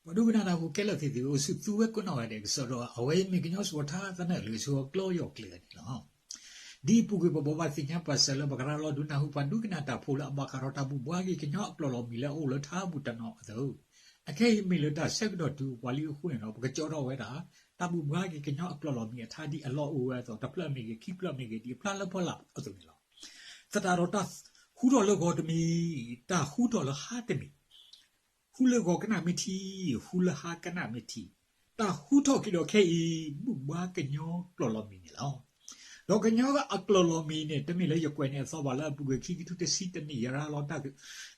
ပှၤဒိကနၣ်တၢ်ဖိခဲလၢာ်သ့ၣ်သုဧၢ, အိၣ်ဆူၣ်သုဝဲကိးနီၢ်ဂၤဒဲးကစီဒီး အဝဲအံၤမ့ၢ်ကညီစှီၤထါသနၢၣ်လၢ ဆှီကျီယီၢ်ကျဲၤန့ၣ်လီၤ. ဒ်အပူၤကွံာ် ပဘိးဘၣ်သ့ၣ်ညါပာ်စၢၤလၢ ပကရၤလီၤဒုးနၢ်ဟူပှၤဒိကနၣ်တၢ်ဖိလၢအဘၣ်ဃးဒီးတၢ်ဘူၣ်ဘှါက့ၤကညီအကျိာ်လီၤမံၤလၢအအိၣ်လၢထါပူၤတနီၤအသိး, အခဲအံၤမ့ၢ်လၢတၢ်ဆၢကတီၢ်တုၤပှၤလံအဃိန့ၣ်ဒီး ပကကၠီထီၣ်ဝဲဒၣ် တၢ်ဘူၣ်ဘှါက့ၤကညီအကျိာ်လီၤမံၤအထါဒ်အလီၢ်အိၣ်ဝဲအသိး တဖျၢၣ်မ့ၢ်ဂ့ၤ ခံဖျၢၣ်မ့ၢ်ဂ့ၤ ဒ်အဖျါလၢဖီလာ်အသိးန့ၣ်လီၤ. သတးဒီးတၢ်ဟူထီၣ်လၢဂီၤတမံၤ, တၢ်ဟူထီၣ်လၢဟါတမံၤ, ဟူလၢဂီၤကနၣ်မ့ၢ်ထံ, ဟူလၢဟါကနၣ်မ့ၢ်ထံ, တၢ်ဟူထီၣ်က့ၤဒီးခဲအံၤ ဘူၣ်ဘှါကညီကျိာ်လီၤမံၤန့ၣ်လီၤ. ဒီးကညီအကျိာ်လီၤမံၤန့ၣ် တမ့ၢ်လၢယကွဲးန့ၢ်အသီဘၣ် လၢအပူၤကွံာ်ခံကထိတဆံတနံၣ် ယရၤလီၤတၢ်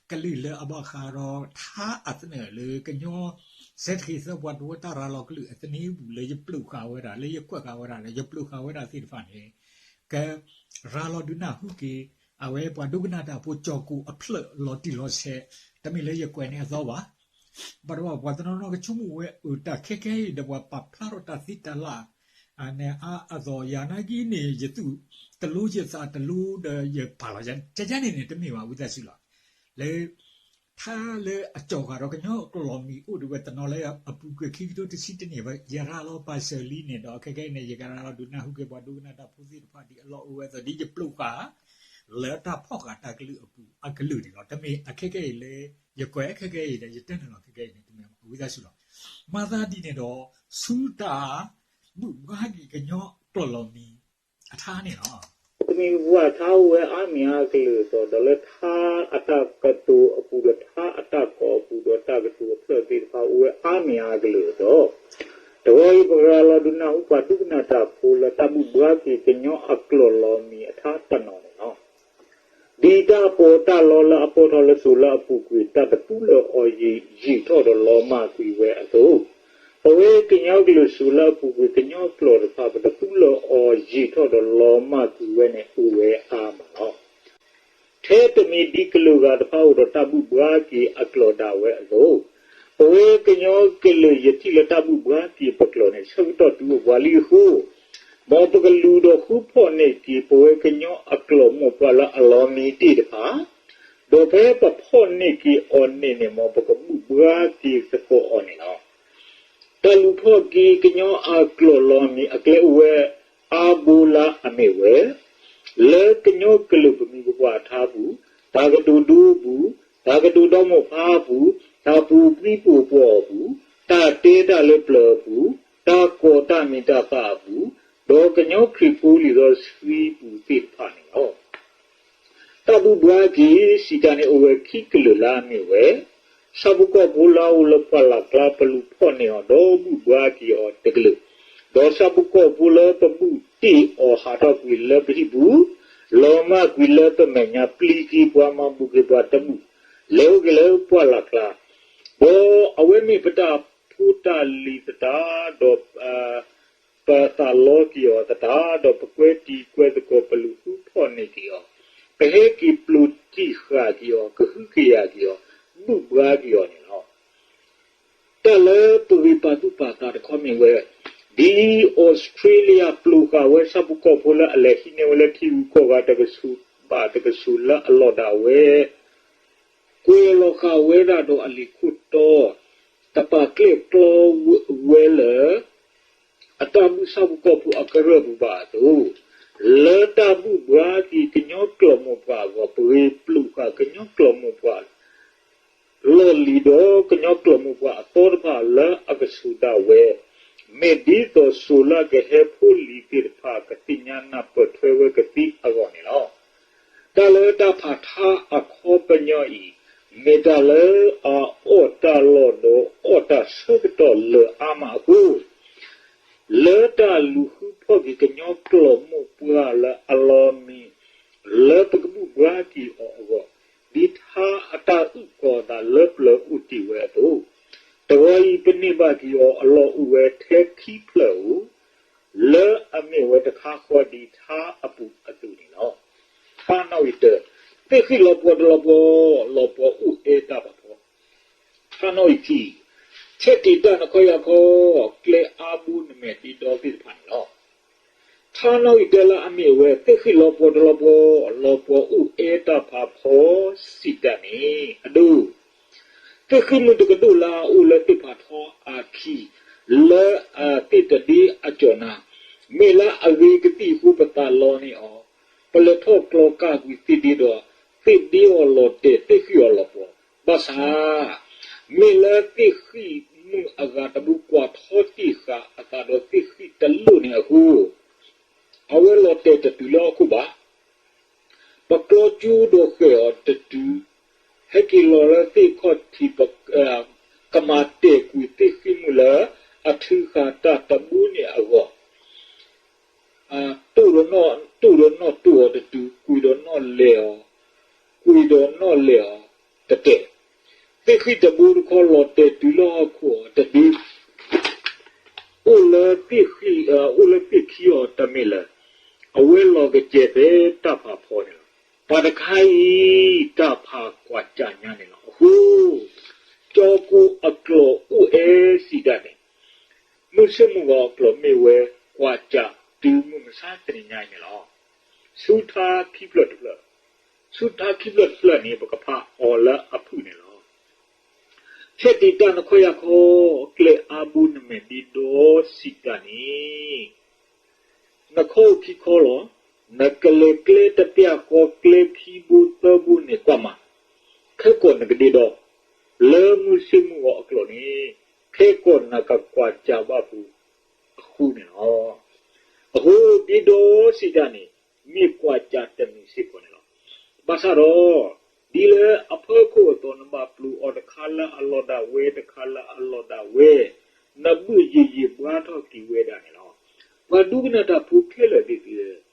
ကလုၢ်လၢအဘၣ်ဃးဒီးထါအသနၢၣ်လၢကညီ စဲးတဃ့သၢပှၤတဝၢတၢ်ရၤလီၤကလုၢ်အသန့အပူၤ လၢယပျိာ်ဃာ်ဝဲဒၣ် လၢယကွဲးဃာ်ဝဲဒၣ်ဒီး ယပျိာ်ဃာ်ဝဲဒၣ်သ့ၣ်တဖၣ်န့ၣ် ကရၤလီၤဒုးနၢ်ဟူက့ၤ အဝဲပှၤဒိကနၣ်တၢ်ဖိကၠီၤကိာ်အဖျၢၣ်လီၤတံၢ်လီၤဆဲး, တမ့ၢ်လၢယကွဲးန့ၢ်အသီဘၣ်. ဘၣ်တဘၣ်ပှၤတနီၤနီၤကဆိကမိၣ်ဝဲ အၢ တၢ်ခဲကဲအံၤဒီးပှၤပာ်ဖျါထီၣ်တၢ်သ့တၢ်လၢ် န့ၣ်အါအသိး ယၤနာ်က့န့ၣ် ယသူၣ်တလိယသးတလိဒီးယပာ်လီၤ ကကန့ၣ်န့ၣ် တမ့ၢ်ဘၣ် ဝံသးစူၤလီၤ. လၢ ထါလၢအကၠီၤဃာ်ဒီးကညီကျိာ်လီၤမံၤအိၣ်ဒံးဝဲတနီၤလၢအပူၤကွံာ်ခံကထိတဆံတနံၣ် ယရၤလီၤပာ်စၢၤလံန့ၣ်ဒီး ခဲကဲအံၤန့ၣ် ယကရၤလီၤဒုးနၢ်ဟူက့ၤပှၤဒိကနၣ်တၢ်ဖိသ့ၣ်တဖၣ်ဒ်အလီၢ်အိၣ်ဝဲအသိး ဒ်ယပျိာ်ဃာ် လၢတၢ်ဖီၣ်ဃာ်တၢ်ကလုၢ်အပူၤအကလုၢ်န့ၣ်လီၤ. တမ့ၢ်အခဲကဲအံၤလၢ ယကွဲးခဲကဲအံၤဒီး ယတဲနုာ်လီၤခဲကဲအံၤန့ၣ် တမ့ၢ်ဘၣ် ဝံသးစူၤလီၤ. မၤသးဒ်န့ၣ်ဒီး ဆူတၢ် ဘူၣ်ဘှါက့ၤကညီကျိာ်လီၤမံၤ အထါန့ၣ်လီၤ. တမံၤပှၢ်ထါအိၣ်ဝဲအါမံၤအါကလုာ်အသိး ဒီးလၢထါအတၢ်ကတိၤအပူၤဒီးထါအတၢ်ကိးအပူၤဒီးတၢ်ကတိၤအဖျၢၣ်သ့ၣ်တဖၣ်အိၣ်ဝဲအါမံၤအါကလုာ်အသိး, တဂီၤအံၤ ပကရၤလီၤဒုးနၢ်ဟူပှၤဒိကနၣ်တၢ်ဖိလၢတၢ်ဘူၣ်ဘှါက့ၤကညီအကျိာ်လီၤမံၤအထါတနီၤန့ၣ်လီၤ. ဒ်တၢ်ပီးတၢ်လီလၢအပီၣ်ထီၣ်လၢစိၤလၢအပူၤကွံာ် တၢ်တပူၤလၢအီၤယံာ် ယံာ်ထီၣ်ဒီးလီၤမၢ်ကွံာ်ဝဲအသိး, ပဝဲကညီကလုာ်စိၤလၢအပူၤကွံာ်ကညီကျိာ်တဖၣ် ပတပူၤလၢအီၤယံာ်ထီၣ်ဒီးလီၤမၢ်ကွံာ်ဝဲန့ၣ်အိၣ်ဝဲအါမးလီၤ. ထဲတမံၤဒ်ကလုာ်ဂၤတဖၣ်အိၣ်ဒီးတၢ်ဘူၣ်ဘှါက့ၤအကျိာ်ဒၣ်ဝဲအသိး, ပဝဲကညီကလုာ်ယထံၣ်လၢတၢ်ဘူၣ်ဘှါက့ၤပကျိာ်န့ၣ် ဆၢကတီၢ်တုၤအိၣ်ပှၤလံအဃိ, မ်ပကလူၤဒီးဃုဖီၣ်န့ၢ်က့ၤ ပဝဲကညီအကျိာ်မိၢ်ပှၢ်လၢအလီၤမံၤသ့ၣ်တဖၣ်, ဒီးဖဲပဖီၣ်န့ၢ်က့ၤအီၤန့ၣ်န့ၣ် မ်ပကဘူၣ်ဘှါက့ၤသကိးအီၤန့ၣ်လီၤ. တၢ်လူၤဖီၣ်က့ၤကညီအကျိာ်လီၤမံၤအကျဲအိၣ်ဝဲအါဘိလၢအမ့ၢ်ဝဲ, လၢကညီကလုာ်ပမိၢ်ပပၢ်အထါပူၤ, တၢ်ကတိၤဒိအပူၤ, တၢ်ကတိၤဒီမိၢ်ဖါအပူၤ, တၢ်ပူၤပှံပူၤပှီၢ်အပူၤ, တၢ်တဲတၢ်လၢပျၢၤအပူၤ, တၢ်ကိးတၢ်မံၤတၢ်သၣ်အပူၤ, ဒီးကညီခရံာ်ဖိလံာ်စီဆှံပူၤသ့ၣ်တဖၣ်န့ၣ်လီၤ. တၢ်ဘူၣ်ဘှါက့ၤစံးတၢ်န့ၣ်အိၣ်ဝဲခံကလုာ်လၢအမ့ၢ်ဝဲ, ဆၣ်ဖိကီၢ်ဖိလၢအအိၣ်လၢပှၢ်လၢ်ကျါ ပလူၤဖီၣ်န့ၢ်အီၤဒီးဘူၣ်ဘှါက့ၤအီၤတကလုာ်, ဒီးဆၣ်ဖိကီၢ်ဖိလၢပဘူၣ်တ့ၢ်အီၤဟးထီၣ်ကွံာ်လၢပဟံၣ်ပူၤ, လီၤမၢ်ကွံာ်လၢပမဲာ်ညါပျံၤက့ၤပှၤမၤဘူၣ်က့ၤပှၤတဘူၣ်, လဲၤအိၣ်က့ၤလၢပှၢ်လၢ်ကျါ, ဒီးအဝဲမ့ၢ်ပတၢ်ဖိတၢ်လံၤသတးဒီး ပသးလီက့ၤအီၤသတးဒီး ပကွဲတံၤကွဲသကိး ပလူၤဃုဖီၣ်န့ၢ်က့ၤအီၤ, ပဟဲက့ၤပျိးတံၢ်ဃာ်က့ၤအီၤ ကဟုကယာ်က့ၤအီၤ ဘူၣ်ဘှါက့ၤအီၤန့ၣ်လီၤ. တၢ်လၢပဂံၢ်ပာ်သူၣ်ပာ်သးတခီမ့ၢ်ဝဲ, ဒ်အီစထြ့လယါပျိးဃာ်ဝဲဆၣ်ဖိကီၢ်ဖိလၢအလဲၤဟံးန့ၢ်ဝဲလၢထံဂုၤကီၢ်ဂၤ တကဆူးဘၣ်တကဆူးလၢအလီၢ်ဒၣ်ဝဲ ကွဲးလီၤဃာ်ဝဲဒၣ်ဒီးအလံာ်ခိၣ်တီ, တပာ်ကျဲၣ်ကျီဝဲလၢ အတၢ်ဘူၣ်ဆၣ်ဖိကီၢ်ဖိအကရၢၢ်ပူၤဘၣ်အသိး, လၢတၢ်ဘူၣ်ဘှါက့ၤကညီကျိာ်မိၢ်ပှၢ်အဂီၢ် ပဂ့ၤပျိးဃာ်ကညီကျိာ်မိၢ်ပှၢ် လီၢ်လံၤဒီးကညီကျိာ်မိၢ်ပှၢ်အသီတဖၣ်လၢအကဆူးဒၣ်ဝဲ, မ့ၢ်ဒ်သိးစိၤလၢအကဟဲဖိလံၤသ့ၣ်တဖၣ် ကသ့ၣ်ညါနၢ်ပၢၢ်ထွဲဝဲကသ့အဂီၢ်န့ၣ်လီၤ. တၢ်လၢတၢ်ဖးထါအခီပညီအံၤ, မ့ၢ်တၢ်လၢအအီၣ်တၢ်လီၢ်ဒီးအီၣ်တၢ်ဆၢကတီၢ်လၢာ်အါမးအဃိ, လၢတၢ်လူၤဃုဖီၣ်က့ၤကညီကျိာ်မိၢ်ပှၢ်လၢအလီၤမံၤ လၢပကဘူၣ်ဘှါက့ၤအီၤအဂီၢ်, ဒ်ထါအတၢ်အုၣ်ကီၤအသးလၢပျၢၤအိၣ်တ့ၢ်ဝဲအသိး, တဂီၤအံၤပန့ၢ်ဘၣ်က့ၤအီၤအလီၢ်အိၣ်ဝဲထဲခံဖျၢၣ်ဧိၤ, လၢအမ့ၢ်ဝဲတခါဃီဒ်ထါအပူၤအသိးန့ၣ်လီၤ. ထါနီၣ်ဂံၢ်တၢ, သ့ၣ်ဃံၣ်လီၤပှီၢ်တလီၤပှီၢ်, လီၤပှီၢ်အိၣ်အဲတၢ်ဖးဖီ, ထါနီၣ်ဂံၢ်ခံ, ဆဲးတံာ်တၢ်နခီယၢ်ခီ, ကျဲအါဘိနမဲာ်ဒ့ဒီသ့ၣ်တဖၣ်န့ၣ်လီၤ. ထါနီၣ်ဂံၢ်တၢလၢအမ့ၢ်ဝဲ သ့ၣ်ဃံၣ်လီၤပှီၢ်တလီၤပှီၢ်, လီၤပှီၢ်အိၣ်အဲတၢ်ဖးဖီစံးတၢ်န့ၣ်, အဒိ သ့ၣ်ဃံၣ်မုၢ်တကဒိၣ်လၢအအိၣ်လၢသ့ၣ်ဖးထီအခံ, လၢအသ့ၣ်တဒ့အကၠီၤနၤ, မ့ၢ်လၢအဂ့ၤကသံၣ်အဃိပသးလီန့ၢ်အီၤ, ပလဲၤထီၣ်ကျီကၢ်ကွံာ်သ့ၣ်ဒ့ဒီး, သ့ၣ်ဒ့အီၤလီၤတဲာ်သ့ၣ်ဃံၣ်အီၤလီၤပှီၤ, ဘၣ်ဆၣ် မ့ၢ်လၢသ့ၣ်ဃံၣ်မုၢ်အဂၤတဘိကွၢ်ထီတ့ၢ်ဃာ်အသးဒီးသ့ၣ်ဃံၣ်တလိၣ်န့ၣ်အဃိ အဝဲလီၤတဲာ်တတုၤလၢဟီၣ်ခိၣ်ဘၣ်. ပကျီကၠူဒီးဃဲၤအီၤတတုၤ, ဟဲက့ၤလီၤလၢသ့ၣ်ခီၣ်ထံး, ကမၤတဲာ်ကွံာ်သ့ၣ်ဃံၣ်မုၢ်လၢအထုးဃာ်တၢ်တဘိန့ၣ်အဂီၢ်, တိၢ်ဒီးနီၣ်တိၢ်အီၤတတုၤ, ကွံာ်ဒီးနီၣ်လဲၤအီၤ, ကွံာ်ဒီးနီၣ်လဲၤအီၤတတဲာ်, သ့ၣ်ဃံၣ်တဘိတခီလီၤတဲာ်တုၤလၢဟီၣ်ခိၣ်အီၤတဒ့ အိၣ်လၢသ့ၣ်ဃံၣ်, အိၣ်လၢသ့ၣ်ခံအီၤတမ့ၢ်လၢၤ, အဝဲလီၤကစဲၤဖဲတၢ်ဖးဖီန့ၣ်လီၤ. ပှၤတခါအံၤ တၢ်ဖးကွၢ်စးညါန့ၣ်လီၤ. အဃိ ကၠီကိအကျိာ်အိၣ်အဲၣ်စံးဒၣ်န့ၣ်, မုၢ်ဆ့ၣ်မုၢ်ဂီၤအကျိာ်မ့ၢ်ဝဲကွၢ်စးတုၤမုၢ်မဆါတနံၤညါအံၤန့ၣ်လီၤ. ဆူထါခံဖျၢၣ်တဖျၢၣ်, ဆူထါခံဖျၢၣ်တဖျၢၣ်န့ၣ် ပကဖးအီၤလၢအဖုၣ်န့ၣ်လီၤ. ဖျဲးတံာ်တာ်နခီၣ်ယၢ်ခီ, ကျဲအါဘိနမဲာ်ဒ့ဒီစံးတၢ်န့ၣ်, နခီၣ်အိၣ်ခံခီလီၤ. နကလဲၤကျဲတပျၢ်ဃီကျဲခံဘိသၢဘိန့ၣ်ကွၢ်မး, ခဲကီၢ်နကဒ့ဒီ, လၢမုၢ်ဆ့ၣ်မုၢ်ဂီၤအကျိာ်န့ၣ်, ခဲကီၢ်နကကွၢ်စးဘၣ်ပူၤအဃိန့ၣ်လီၤ. အဃိဒ့ဒီစံးတၢ်န့ၣ် မ့ၢ်ကွၢ်စးတမံၤစ့ၢ်ကီးန့ၣ်လီၤ. ဘၣ်ဆၣ်ဒီး ဒ်လၢအဖီခိၣ်အသိး နဘၣ်ပျိအီၤတခါလၢအလီၢ်ဒၣ်ဝဲ တခါလၢအလီၢ်ဒၣ်ဝဲ, နဘုၣ်ယံာ်ယံာ်ဘှါထီၣ်က့ၤဝဲဒၣ်န့ၣ်လီၤ. ပှၤဒိကနၣ်တၢ်ဖိခဲလၢာ်သ့ၣ်ဧၢ,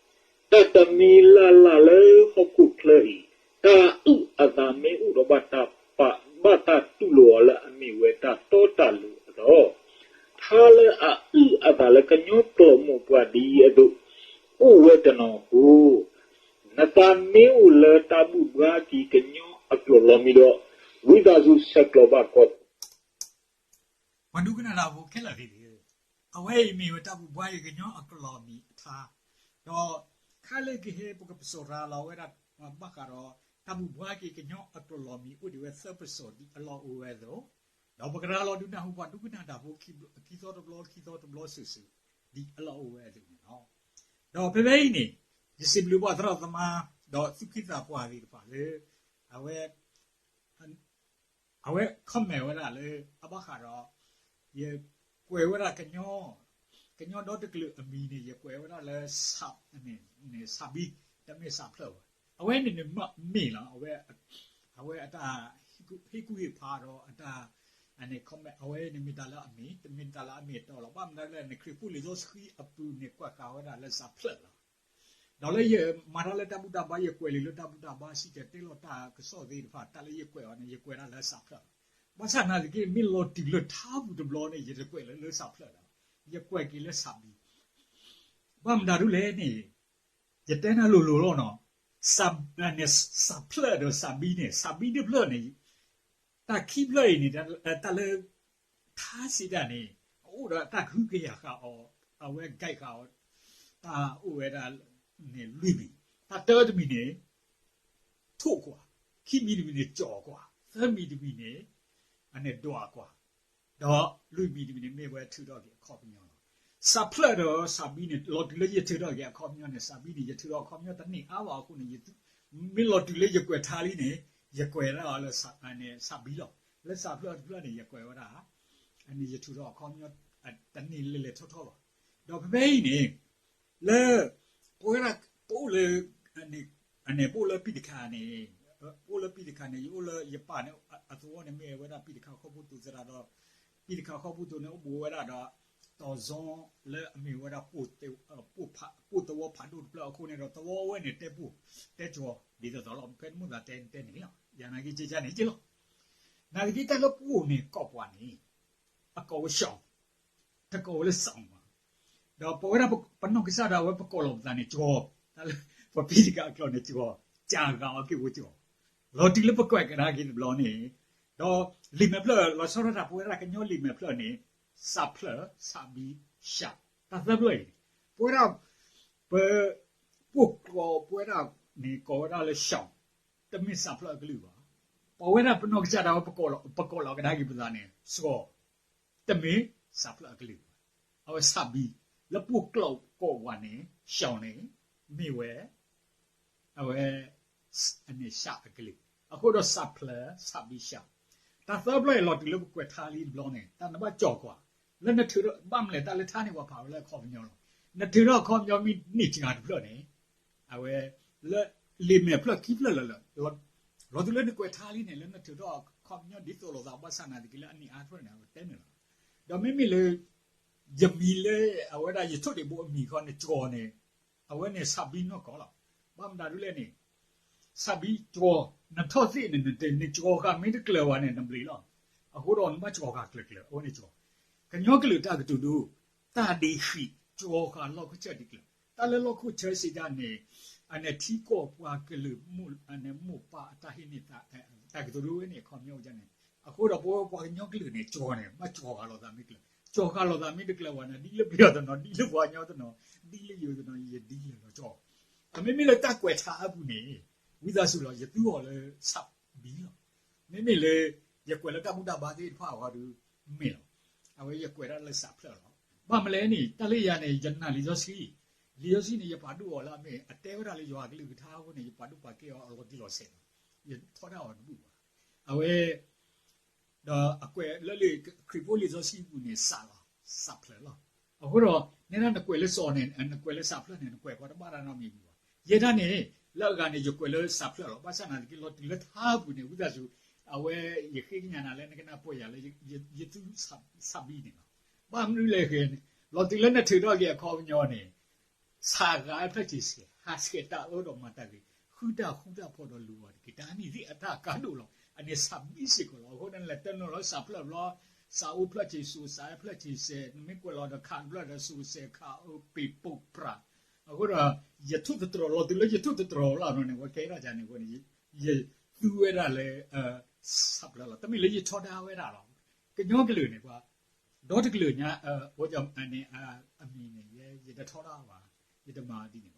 တၢ်တမံၤလၢ်လၢ်လၢဟီၣ်ခိၣ်ချၢအံၤ, တၢ်အုၣ်အသးမ့ၢ်အိၣ်ဒီးဘၣ်တၢ်ပာ်, ဘၣ်တၢ်တူၢ်လိာ်အီၤလၢအမ့ၢ်ဝဲတၢ်တီတၢ်လိၤအသိး, ထါလၢအအုၣ်အသးလၢကညီကျိာ်မိၢ်ပှၢ်ဒ်အံၤအသိး အိၣ်ဝဲတနီၤအဃိ, နသးမ့ၢ်အိၣ်လၢတၢ်ဘူၣ်ဘှါက့ၤကညီအကျိာ်လီၤမံၤဒီး, ဝံသးစူၤဆဲးကျိးဘၣ်ကီး ပှၤဒိကနၣ်တၢ်ဖိခဲလၢာ်သ့ၣ်ဧၢ, အဝဲအံၤမ့ၢ်ဝဲတၢ်ဘူၣ်ဘှါက့ၤကညီအကျိာ်လီၤမံၤအထါ, ဒီးခဲလၢာ်ကဟဲ ပကပစီၣ်ရၤလီၤဝဲဒၣ် ဘၣ်ဃးဒီး တၢ်ဘူၣ်ဘှါက့ၤကညီအကျိာ်လီၤမံၤ အိၣ်ဒံးဝဲသၢပစီၣ်ဒ်အလီၢ်အိၣ်ဝဲအသိး, ဒီးပကရၤလီၤဒုးနၢ်ဟူပှၤဒိကနၣ်တၢ်ဖိ ခံသီတဘျီ ခံသီတဘျီစုာ်စုာ် ဒ်အလီၢ်အိၣ်ဝဲအသိးန့ၣ်လီၤ. ဒီးဖဲဖဲအံၤန့ၣ် ယစံးဘျုးပှၤသရၣ်သမါ ဒီးသူၣ်က့သးပှၢ်သ့ၣ်တဖၣ်လၢ အဝဲ အဝဲ comment ဝဲဒၣ်လၢ အဘၣ်ဃးဒီး ယကွဲးဝဲဒၣ်ကညီ, ကညီဒီတကလုာ်အမံၤန့ၣ် ယကွဲးဝဲဒၣ်လၢ စးဘံ, တမ့ၢ်စးဖျၢၣ်ဘၣ်. အဝဲန့ၣ်န့ၣ်မ့ၢ်လီၤ, အဝဲအတၢ်ဟ့ၣ်ကူၣ်ဟ့ၣ်ဖးဒီးအတၢ် comment အဝဲန့ၣ်မ့ၢ်တၢ်လၢအမ့ၢ်, တမ့ၢ်တၢ်လၢအမ့ၢ်အတီလီၤ. ဘၣ်မနုၤလဲၣ်န့ၣ် ခရံာ်ဖိလံာ်စီဆှံအပူၤန့ၣ် ကွဲးဃာ်ဝဲဒၣ်လၢစးဖျၢၣ်လီၤ. ဒီးလၢယမၤတၢ်လၢတၢ်ဘူၣ်တၢ်ဘါ ယကွဲးလံာ်လၢတၢ်ဘူၣ်တၢ်ဘါ စံၣ်တဲၤတဲလီၤတၢ်ကစီၣ်သ့ၣ်တဖၣ် တၢ်လၢယကွဲးအီၤန့ၣ် ယကွဲးဒၣ်လၢစးဖျၢၣ်လီၤ. ဘၣ်ဆၣ်နာ်သက့ မ့ၢ်လီၤတုၤလၢထါပူၤတဘျီန့ၣ် ယတကွဲးလၢလၢစးဖျၢၣ်လီၤ. ယကွဲးက့ၤလၢစးဘံ. ဘၣ်မတၤဒ်လဲၣ်န့ၣ် ယတဲနၤလိၤလိၤလီၤနီၤ, စးဖျၢၣ်ဒီးစးဘံန့ၣ် စးဘံတဖျၢၣ်န့ၣ် တၢ်ခံဖျၢၣ်အံၤန့ၣ် တၢ်လၢ ထါစံးတၢ်န့ၣ် အအိၣ်ဒီးတၢ်ကဟုကယာ်ဃာ်အီၤ, အဝဲ guide ဃာ်အီၤ, တၢ်အိၣ်ဝဲဒၣ်န့ၣ်လွံၢ်မံၤ, တၢ်တၢတမံၤန့ၣ် ထိၣ်ကွၢ်, ခံမံၤတမံၤန့ၣ် ကၠီၣ်ကွၢ်, သၢမံၤတမံၤန့ၣ် အန့ၣ်ဒွးကွၢ်, ဒီးလွံၢ်မံၤတမံၤန့ၣ် မ့ၢ်ဝဲထုးထီၣ်က့ၤအခီပညီလီၤ. စးဖျၢၣ်ဒီးစးဘံန့ၣ် လီၤတုၤလၢယထုးထီၣ်က့ၤအခီပညီန့ၣ် စးဘံန့ၣ် ယထုးထီၣ်အခီပညီတန့ၢ်အါဘၣ်အဃိန့ၣ် မ့ၢ်လီၤတုၤလၢယကွဲးထါလံန့ၣ် ယကွဲးဒၣ်အီၤလၢစးဘံလီၤ. လၢစးဖျၢၣ်တဖျၢၣ်န့ၣ် ယကွဲးဝဲဒၣ် ယထုးထီၣ်အခီပညီ တန့ၢ်လဲၤလဲၤထီၣ်ထီၣ်ဘၣ်. ဒီးဖဲဖဲအံၤန့ၣ် လၢ ပဝဲဒၣ် ပအိၣ်လၢ အန့ၣ် ပအိၣ်လၢပံၣ်တခါန့ၣ် ပအိၣ်လၢပံၣ်တခါန့ၣ် ယအိၣ်လၢယပၢ်န့ၣ် အသဝီန့ၣ်မ့ၢ်ဝဲဒၣ်ပံၣ်တခါခီဖျိတိၤသရၣ်ဒီး ပံၣ်တခါခီဖျိတိၤန့ၣ် အိၣ်ဘူးဝဲဒၣ်ဒီး တီၤဇီလၢအမ့ၢ်ဝဲဒၣ် ပိၢ်သဝီဖးဒိၣ်တဖျၢၣ်အဃိန့ၣ်ဒီး သဝီဝဲန့ၣ် တဲပိၢ်တဲကၠီၤ ဒ်သိးသိးလီၤ. ဖဲနမိၣ်သးတဲတဲန့ၣ်လီၤ. ယၤနာ်က့ ကဲကန့ၣ်က့လီၤ. နာ်သက့တၢ်လၢပအိၣ်န့ၣ် ကိးပှၤန့ၣ် အကိးဝဲ ရှောင်, တကိးဝဲလၢ ဆောင် ဘၣ်. ဒီးပဝဲဒၣ်ပနီၢ်ကစၢ်ဒၣ်ဝဲ ပကိးလီၤပသးန့ၣ် ကၠီၤ, တၢ်လၢပပံၣ်တခါအကျိာ်န့ၣ် ကၠီၤ, ကၠီၤဂၤအီၤက့ၤဝဲကၠီၤ. လီၤတုၤလၢပကွဲးကဒါက့ၤတဘျီန့ၣ် ဒီးလံာ်မဲာ်ဖျၢၣ် လီၤဆီဒၣ်တၢ် ပဝဲဒၣ်ကညီလံာ်မဲာ်ဖျၢၣ်န့ၣ် စးဖျၢၣ်, စးဘံ, ရှး, တၢ်သၢဖျၢၣ်အံၤန့ၣ် ပဝဲဒၣ် ပ ပိၢ်ကျိာ်ပဝဲဒၣ်န့ၣ် ကိးဝဲဒၣ်လၢ ရှောင်, တမ့ၢ်စးဖျၢၣ်အကလုၢ်ဘၣ်. ပဝဲဒၣ်ပနီၢ်ကစၢ်ဒၣ်ဝဲ ပကိးလီၤကဒါက့ၤပသးန့ၣ် စီၤ, တမ့ၢ်စးဖျၢၣ်အကလုၢ်ဘၣ်. အဝဲစးဘံ, လၢပှိၢ်ကျိာ်ကိးဝးန့ၣ် ရှောင် န့ၣ်, မ့ၢ်ဝဲ အဝဲ အန့ၣ်စးအကလုၢ်, အဃိဒီးစးဖျၢၣ် စးဘံ ရှောင်, တၢ်သၢဖျၢၣ်အံၤ လီၤတုၤလၢပကွဲးထါလံတဘျီန့ၣ် တၢ်နဘၣ်ကၠီၤကွၢ်, လၢနထုးထီၣ် ဘၣ်မနုၤလဲၣ် တၢ်လၢထါန့ၣ် ပှၤဖးဝဲလၢအခီပညီလီၤ. နထုးထီၣ်အခီပညီမ့ၢ်န့ၢ်စှၤတဖျၢၣ်န့ၣ် အဝဲ လၢ လံာ်မဲာ်ဖျၢၣ်ခံဖျၢၣ်လၢာ်လၢာ် လီၤတုၤလၢနကွဲးထါလံန့ၣ် လၢနထုးထီၣ်အခီပညီဒ်သိးလိာ်သး ဘၣ်ဆၣ်နာ်သက့လၢအနံၣ်အါဖျၢၣ်န့ၣ် အဝဲတဲန့ၣ်လီၤ. ဒီးမ့မ့ၢ်လၢ ယမံၤလၢ အဝဲဒၣ်ယထိၣ်ဒံးဘိအမံၤခီ နကၠီၤန့ၣ် အဝဲန့ၣ်စးဘံနီၢ်ကီၢ်လီၤ. ဘၣ်မတၤဒ်လဲၣ်န့ၣ် စးဘံကၠီၤ နထီၣ်သ့ၣ်န့ၣ် နကၠီၤဃာ်မ့ၢ်တကျၢၤဘၣ်န့ၣ် နဘျံးလီၤ. အဃိဒီးနဘၣ်ကၠီၤဃာ်ကျၢၤကျၢၤ အဝဲန့ၣ်ကၠီၤ, ကညီကလုာ်တၢ်ကတိၤဒိ တၢ်ဒ်ဃံး ကၠီၤဃာ်လီၢ်ခၢၣ်ဆၢဒ်ကျၢၤ, တၢ်လၢလီၢ်ခၢၣ်ဆၢစံးတၢ်န့ၣ် အန့ၣ်ထံကီၢ်ပှၤကလုာ် မိၢ်ပၢ်အတၢ်ဟ့ၣ်န့ၢ် တၢ်ကတိၤဒိဝဲန့ၣ် အခီပညီန့ၣ်, အဃိဒီးပဝဲပှၤကညီကလုာ်န့ၣ် ကၠီၤန့ၣ် ဘၣ်ကၠီၤဃာ်လိာ်သးမ့ၢ်ကျၢၤ, ကၠီၤဃာ်လိာ်သးမ့ၢ်တကျၢၤဘၣ်န့ၣ် ဒ်လၢပယီၤတနီၤ ဒ်လၢပှၤကညီတနီၤ ဒ်လၢယိၤတနီၤ ယဒ်လဲၣ်လီၤကၠီၤ, အမ့မ့ၢ်လၢတၢ်ကွဲးထါအပူၤန့ၣ် ဝံသးစူၤလီၤ ယသူအီၤလၢစးဘံလီၤ. မ့မ့ၢ်လၢ ယကွဲးလၢတၢ်ဘူၣ်တၢ်ဘါသ့ၣ်တဖၣ်အဂီၢ်ဒီး မ့ၢ်လီၤ. အဝဲယကွဲးဒၣ်လၢစးဖျၢၣ်လီၤ. ဘၣ်မနုၤလဲၣ်န့ၣ် တၢ်လၢယၤန့ၣ် ယနာ်လံာ်စီဆှံ, လံာ်စီဆှံန့ၣ် ယပာ်ဒိၣ်အီၤလၢအမ့ၢ် အတဲဝဲဒၣ်လၢယွၤအကလုၢ်ကထါအဃိန့ၣ် ယပာ်ဒိၣ်ပာ်ကဲအီၤအလီၤတံၢ်လီၤဆဲးလီၤ. ယထီဒါအီၤတဘူၣ်ဘၣ်. အဝဲ ဒီးအကွဲးလၢလံာ်ခရံာ်ဖိလံာ်စီဆှံအပူၤန့ၣ် စးလီၤ, စးဖျၢၣ်လီၤ. အဃိဒီး နဲဒၣ်နကွဲးလၢစီၤန့ၣ် နကွဲးလၢစးဖျၢၣ်န့ၣ် နကွဲးဃီတဘၣ်တၢ်နီတမံၤဘၣ်. ယဲဒၣ်န့ၣ် လၢအဂၤန့ၣ် ယကွဲးလၢစးဖျၢၣ်လီၤ. ဘၣ်ဆၣ်နာ်သက့ လီၤတုၤလၢထါအပူၤန့ၣ် ဝံသးစူၤ အဝဲ ယဃ့ကညးနၤလၢနကနၢ်ပၢၢ်ယၤလၢ ယသူ စးဘံန့ၣ်လီၤ. ဘၣ်မနုၤလဲၣ်ဃဲန့ၣ် လီၤတုၤလၢနထုးထီၣ်က့ၤအခီပညီန့ၣ် စးဃာ်ဖျၢၣ်ဆံးစဲး ဟးဆှဲးတၢ်အၢဒီးမၤတၢ်ဂ့ၤ ဃုတၢ်ဃူတၢ်ဖိးဒီးလူၤအီၤတက့ၢ်. တၢ်န့ၣ်သ့ၣ်အတၢ်ကါဒိၣ်လီၤ. အန့ၣ်စးဘံစ့ၢ်ကီးလီၤ. အဃိန့ၣ် လဲၤတၢ်နီၤလီၤစးဖျၢၣ်ဘျီ စးအိၣ်ဖျၢၣ်ဆံးစိး စးဖျၢၣ်ဆံးစဲး နမ့ၢ်ကွဲးလီၤဒီးခးတဖျၢၣ်ဒီးစိးစဲးခးအၢပ့ၤပိာ်ပြး. အဃိဒီး ယထိၣ်သတြီၤလီၤတုၤလၢယထိၣ်သတြီၤလီၤန့ၣ် ဝဲကဲထီၣ်ကန့ၣ်အဃိန့ၣ် ယသူဝဲဒၣ်လၢ စးဖျၢၣ်လီၤ. တမ့ၢ်လၢယထီဒါဝဲဒၣ်လီၤ. ကညီကလုာ်န့ၣ် ပှၤ ဒီတကလုာ်ညါ အမံၤန့ၣ် ယတထီဒါဘၣ်, ယတမၤဒ်န့ၣ်ဘၣ်.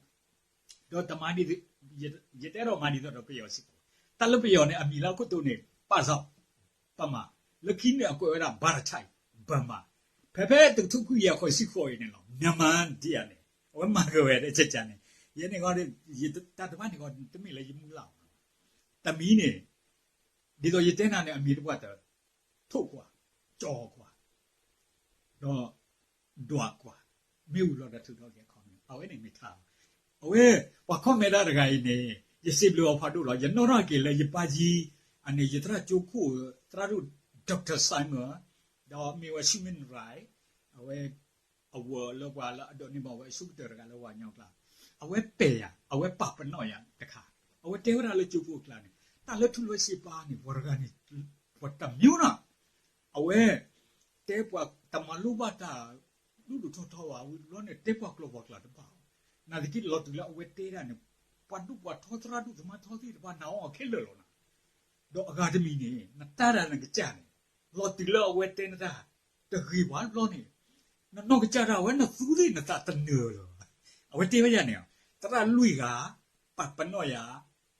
ဒီးတမၤဒ် ယတဲဒီးမၤဒ်သိးဒီးပယီၤစ့ၢ်ကီး, တၢ်လၢပယီၤန့ၣ် အမံၤလၢအခိၣ်တိန့ၣ် ပၣ်စီၣ်, ပမၤ, လၢခံန့ၣ်အကွဲးဝဲဒၣ် ဘၣ်တထၢၣ်, ဘၣ်မၤ, ဖဲဖဲတကထိခွံကယၤဃိးဆံဃိးအံၤန့ၣ်လီၤ မြန်မာ ဒ်အံၤန့ၣ် အဝဲမၤက့ၤဝဲဒၣ်ကကန့ၣ်, ယဲန့ၣ် တၢ်တဖၣ်န့ၣ် တမ့ၢ်လၢယမုၢ်လၢ်ဘၣ်, တမံၤန့ၣ် ဒ်သိးယတဲနၤန့ၣ် အမံၤတပှၢ်တၢၢ် ထိၣ်ကွၢ်, ကၠီကွၢ်, ဒီး ဒွးကွၢ်, မ့ၢ်ဝံၤလီၤဒီးထုးထီၣ်က့ၤအခီပညီ အဝဲန့ၣ်မ့ၢ်ထါလီၤ. အဝဲ ပှၤ comment တၢ်တဂၤအံၤန့ၣ် ယစံးဘျုးအီၤဖးဒိၣ်လီၤ. ယနီၣ်ထီၣ်က့ၤလၢယပၢ်ကံ အန့ၣ် ယသရၣ်ကၠိခိၣ် သရၣ်ဒိၣ် Doctor Simon ဒီးမ့ၢ်ဝဲ human right အဝဲ အဝဲလၢပှၤလၢအဒိးန့ၢ်ဘၣ်ဝဲအဆိကတၢၢ်တဂၤလၢပှၤကညီကျါ, အဝဲပဲာ်ယၤ အဝဲပာ်ပနီၣ်ယၤတခါ, အဝဲတဲဝဲဒၣ်လၢကၠိဖိအကျါန့ၣ် တၢ်လၢထူလွဲစ့ပာ်န့ၣ် ပှၤတဂၤန့ၣ် ပှၤတမျိုးနီၤ, အဝဲ တဲပှၤတမၤလိဘၣ်တၢ် ဒိၣ်ဒိၣ်ထီထီဘၣ် ဝံၤတဘျီန့ၣ် တဲပှၤကျိာ်ပှၤကျၢ်တဘၣ်, နာ်သက့လီၤတုၤလၢအဝဲတဲဒၣ်န့ၣ် ပှၤဒိၣ်ပှၤထီသရၣ်ဒိၣ်သမါထီသ့ၣ်တဖၣ် နာ်အီၤခဲလၢာ်လီၤနီၤ, ဒီးအဂၤတမံၤန့ၣ် နတၢ်ဒၣ်နကစၢ်န့ၣ် လီၤတုၤလၢအဝဲတဲနတၢ် တဂ့ၤဘၣ်တဘျီန့ၣ် နနီၢ်ကစၢ်ဒၣ်ဝဲ နသူသ့ၣ်နသးတနၢၤလၢၤဘၣ်, အဝဲတဲဝဲဒၣ်န့ၣ် သရၣ်လွံၢ်ဂၤ ပာ်ပနီၣ်ယၤ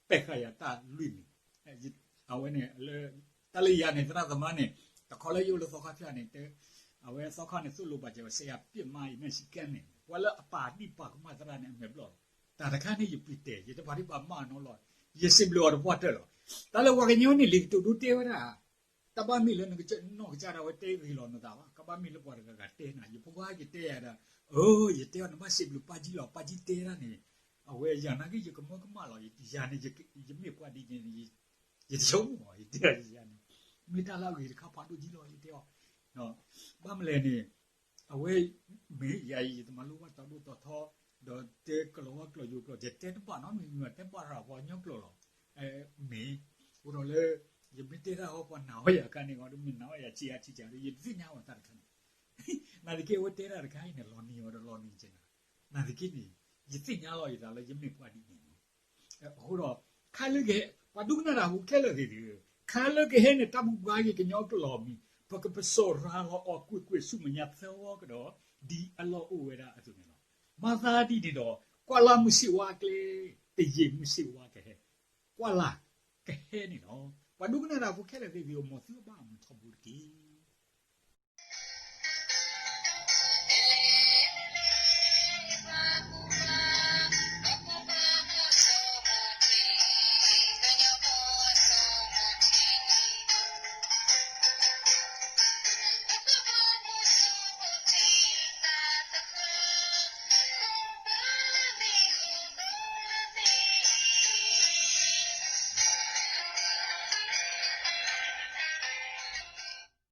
ပဲာ်ဃာ်ယၤတၢ်လွံၢ်မံၤ, အဝဲန့ၣ်လၢ တၢ်လၢယၤန့ၣ် သရၣ်သမါန့ၣ် တခီလၢယအိၣ်လၢသီခါဖၠၣ်န့ၣ် တဲ အဝဲသီခါန့ၣ် သိၣ်လိဘၣ်စၢၤ ဆရာ ပစ်မှား ယမဲာ်ဆံကဲန့ၣ် ပှၤလၢအပာ်ဒံၣ်ပာ်ကမၣ်သရၣ်န့ၣ် အမဲာ်ဘျီၣ်လီၤ, တၢ်တခါန့ၣ် ယပျံၤတဲာ် ယတပာ်ဒံၣ်ပာ်ကမၣ်နီတဘျီ, ယစံးဘျုးအီၤတပှၢ်တၢၢ်လီၤ. တၢ်လၢပှၤကညီန့ၣ် လံာ်ကတိၤဒိတဲဝဲဒၣ် တၢ်ဘၣ်မ့ၢ်လၢနနီၢ်ကစၢ်ဒၣ်ဝဲတဲဂ့ၤလီၤနသးဘၣ်, ကဘၣ်မ့ၢ်လၢပှၤတဂၤဂၤတဲနၤ, ယဖိခွါယတဲယၤဒီး အၢ ယတဲအီၤ နဘၣ်စံးဘျုးပၢ်ကံလီၤ, ပၢ်ကံတဲဒၣ်န့ၣ် အဝဲယၤနာ်က့ ယကမၢကမၣ်လီၤ, ယၤန့ၣ် ယမ့ၢ်ပှၤဒ်န့ၣ် ယတဆိကမိၣ်ဘၣ်, ယတဲဒၣ်ယၤန့ၣ် မ့ၢ်တၢ်လၢအဂ့ၤတခါဖးဒိၣ်ကံလီၤ ယတဲအီၤ, ဘၣ်မနုၤလဲၣ်န့ၣ် အဝဲ မ့ၢ်ယၤအံၤ ယတမၤလိဘၣ်တီဒိၣ်တီထီ ဒီးတဲကလီၤဝါကျိာ်ယိၤကျိာ် ယတဲတဘၣ်နီတမံၤမံၤဘၣ်, တဲဘၣ်ရၤပှၤကညီကျိာ်လီၤ, မ့ၢ် အိၣ်ဒီးလၢ ယမ့ၢ်တဲတၢ်အီၤ ပှၤနာ်ဝဲယၤအခါန့ၣ် ဒီးမ့ၢ်နာ်ဝဲယၤဆံးအါဆံးကၢ်ဒီး ယတသ့ၣ်ညါဝဲတၢ်တခါန့ၣ်, နာ်သက့ အဝဲတဲတၢ်တခါအံၤန့ၣ် လီၤနံၤအီၤဒီးလီၤနံၤကဲနၤ, နာ်သက့န့ၣ် ယသ့ၣ်ညါလီၤယသးလၢယမ့ၢ်ပှၤဒ်န့ၣ်လီၤ. အဃိဒီး ခါလၢကဟဲ ပှၤဒိကနၣ်တၢ်ဖိခဲလၢာ်သ့ၣ်သ့ၣ်ဧၢ, ခါလၢကဟဲန့ၣ် တၢ်ဘူၣ်ဘါက့ၤကညီကျိာ်လီၤမံၤ ပကပစိာ်ရၤလီၤအီၤကွ့ၢ်ကွ့ၢ်ဆူမဲာ်ညါသၢဝီကဒီး ဒ်အလီၢ်အိၣ်ဝဲဒၣ်အသိးန့ၣ်လီၤ. မၤသးဒ်န့ၣ်ဒီး ကွၢ်လၢ်မုၢ်ဆ့ၣ်ဝါကျဲ တယံာ်မုၢ်ဆ့ၣ်ဝါကဟဲ, ကွၢ်လၢ်ကဟဲန့ၣ်လီၤ. ပှၤဒိကနၣ်တၢ်ဖိခဲလၢာ်သ့ၣ်ဧၢ, မ်သုဘၣ်အမုာ်ထီဘိတက့ၢ်.